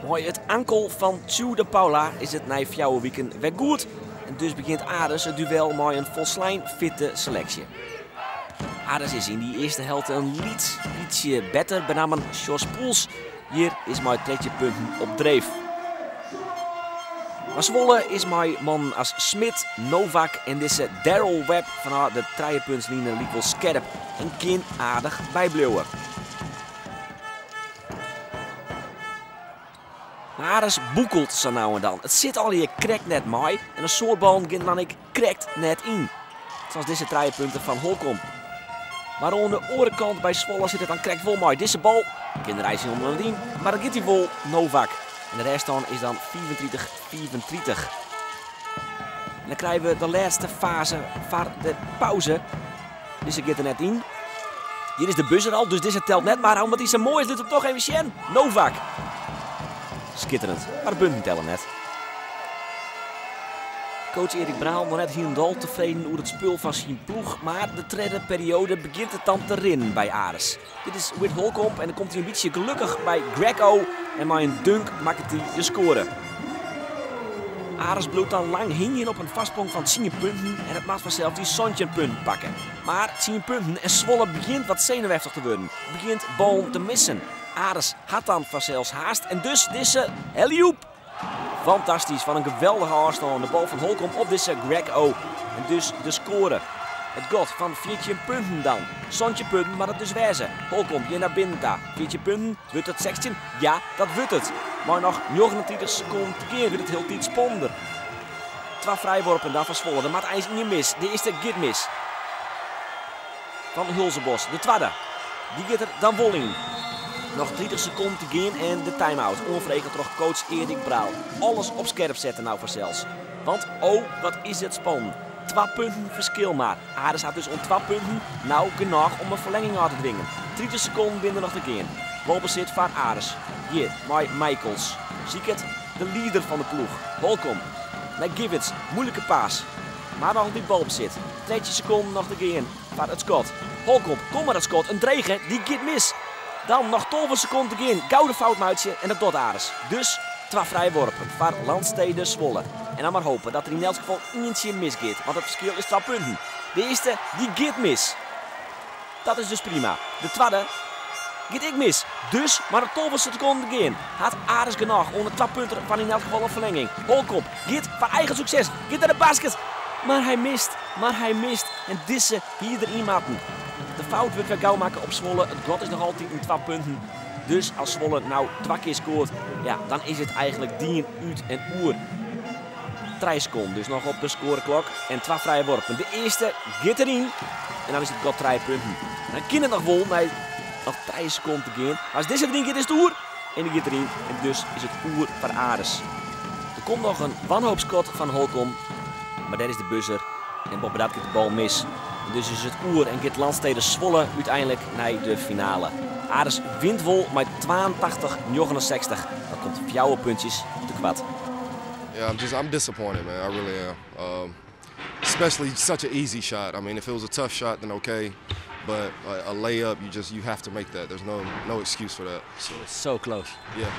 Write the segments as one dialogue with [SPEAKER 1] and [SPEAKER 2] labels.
[SPEAKER 1] Mei it ankel fan Tjoe de Paula is it nei 4 wiken wer goed. En dus begjint Aris it duel mei in folslein fitte seleksje. Aris is yn dy earste helte in lyts bytsje better, benammen Sjors Poels hjir is mei 13 punten op dreef. Mar Zwolle is mei mannen as Smit, Novak en dizze Daryl Webb fanôf de trijepuntsline lykwols skerp en kin aardich bybliuwe. Mar Aris boekelt sa no en dan. It sit allegear krekt net mei en in soad ballen gean dan ek krekt net yn. Sa as dizze trijepunter fan Holcomb. Mar oan de oare kant by Zwolle sit it dan krekt wol mei. Dizze bal kin der eins hielendal net yn, mar dat giet hy wol, Novak. En de rêststân is dan 35-35. En dan krije we de lêste faze foar de pauze. Dizze giet der net yn. Hjir is de buzzer al, dus dizze telt net. Mar omdat hy sa moai is, lit him toch even sjen. Novak. Skitterend, mar de punten telle net. Coach Erik Braal noch net hielendal tefreden oer it spul fan syn ploech, mar de tredde perioade begjint it dan te rinnen by Aris. Dit is Whit Holcomb en dan komt hy in bytsje gelokkich by Greg O en mei in dunk makket hy de skoare. Aris bliuwt dan lang hingjen op in foarsprong fan 10 punten en it moat fansels dy 17 punten pakke. Mar 10 punten en Zwolle begjint wat senuweftich te wurden, begjint ballen te missen. Aris hat dan fansels haast en dus dizze alley-oop. Fantastysk, fan in geweldige ôfstân. De bal fan Holcomb op dizze Greg O. En dus de skoare. It gat fan 14 punten dan. 17 punten moat it dus wêze. Holcomb hjir nei binnen ta. 14 punten, wurdt it 16? Ja, dat wurdt it. Mei noch 39 sekonden te gean wurdt it hieltyd spannender. Twa frijworpen dan fan Zwolle. Der moat eins ien mis. De earste giet mis. Fan Hulzebosch. De twadde, dy giet der dan wol yn. Noch 30 sekonden te gean en de time-out. Oanfrege troch coach Erik Braal. Alles op skerp sette nou fansels. Want oh, wat is it spannend. 2 punten ferskil mar. Aris hat dus oan 2 punten nou genôch om in ferlenging ôf te dwingen. 30 sekonden binne der noch te gean. Balbesit foar Aris. Hjir mei Michaels. Siket de lieder fan de ploech. Holcomb nei Givens. Moeilike paas. Mar noch altyd balbesit. 13 sekonden noch te gean foar it skot. Holcomb, kom mar dat skot. In drege, dy giet mis. Dan noch 12 sekonden te gean. Gau de fout meitsje en dat docht Aris. Dus 2 frijworpen foar Landstede Zwolle. En dan mar hope dat der yn elts gefal ientsje misgiet, want it ferskil is 2 punten. De earste, dy giet mis. Dat is dus prima. De twadde giet ek mis. Dus mar noch 12 sekonden te gean. Hat Aris genôch oan de 2 punten fan yn elts gefal in ferlenging. Holcomb giet foar eigen sukses. Giet nei de basket. Mar hy mist. Mar hy mist. En dizze hie der yn moatten. De fout wurdt wer gau makke op Zwolle. It gat is noch altyd in 2 punten. Dus as Zwolle nou 2 kear skoart, ja, dan is it eigentlik dien, út en oer. 3 sekonden dus noch op de skoareklok en 2 frije worpen. De earste giet deryn en dan is it gat 3 punten. Dan kin it noch wol mei noch 3 sekonden te gean. Mar as dizze deryn giet is it oer. En dy giet deryn en dus is it oer foar Aris. Der komt noch in wanhoopskot fan Holcomb, mar dêr is de buzzer en boppedat giet de bal mis. En dus is it oer en giet Landstede Zwolle úteinlik nei de finale. Aris wint wol mei 82-69. Dat komt 4 puntjes te koart.
[SPEAKER 2] Yeah, I'm disappointed, man. I really am. Especially such an easy shot. If it was a tough shot, then okay. But a layup, you have to make that. There's no excuse for that. So,
[SPEAKER 1] It's so close.
[SPEAKER 2] Yeah.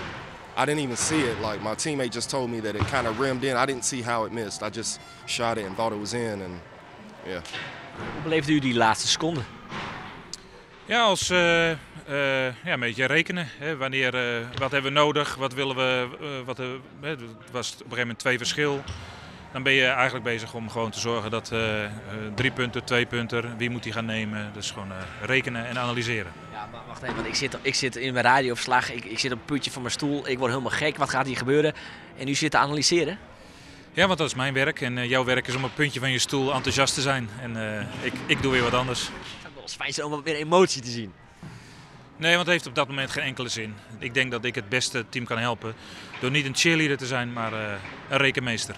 [SPEAKER 2] I didn't even see it. My teammate just told me that it kind of rimmed in. I didn't see how it missed. I just shot it and thought it was in. And yeah.
[SPEAKER 1] Hoe beleefde u die laatste seconde?
[SPEAKER 3] Ja, als ja, een beetje rekenen. Hè. Wat hebben we nodig? Wat willen we? Hè, het was op een gegeven moment 2 verschil. Dan ben je eigenlijk bezig om gewoon te zorgen dat 3 punten, 2 punten, wie moet die gaan nemen? Dus gewoon rekenen en analyseren.
[SPEAKER 1] Ja, maar wacht even, want ik zit in mijn radioverslag, ik zit op het puntje van mijn stoel, ik word helemaal gek, wat gaat hier gebeuren? En u zit te analyseren?
[SPEAKER 3] Ja, want dat is mijn werk en jouw werk is om op het puntje van je stoel enthousiast te zijn. En ik doe weer wat anders.
[SPEAKER 1] Het zou wel eens fijn zijn om wat meer emotie te zien.
[SPEAKER 3] Nee, want het heeft op dat moment geen enkele zin. Ik denk dat ik het beste team kan helpen door niet een cheerleader te zijn, maar een rekenmeester.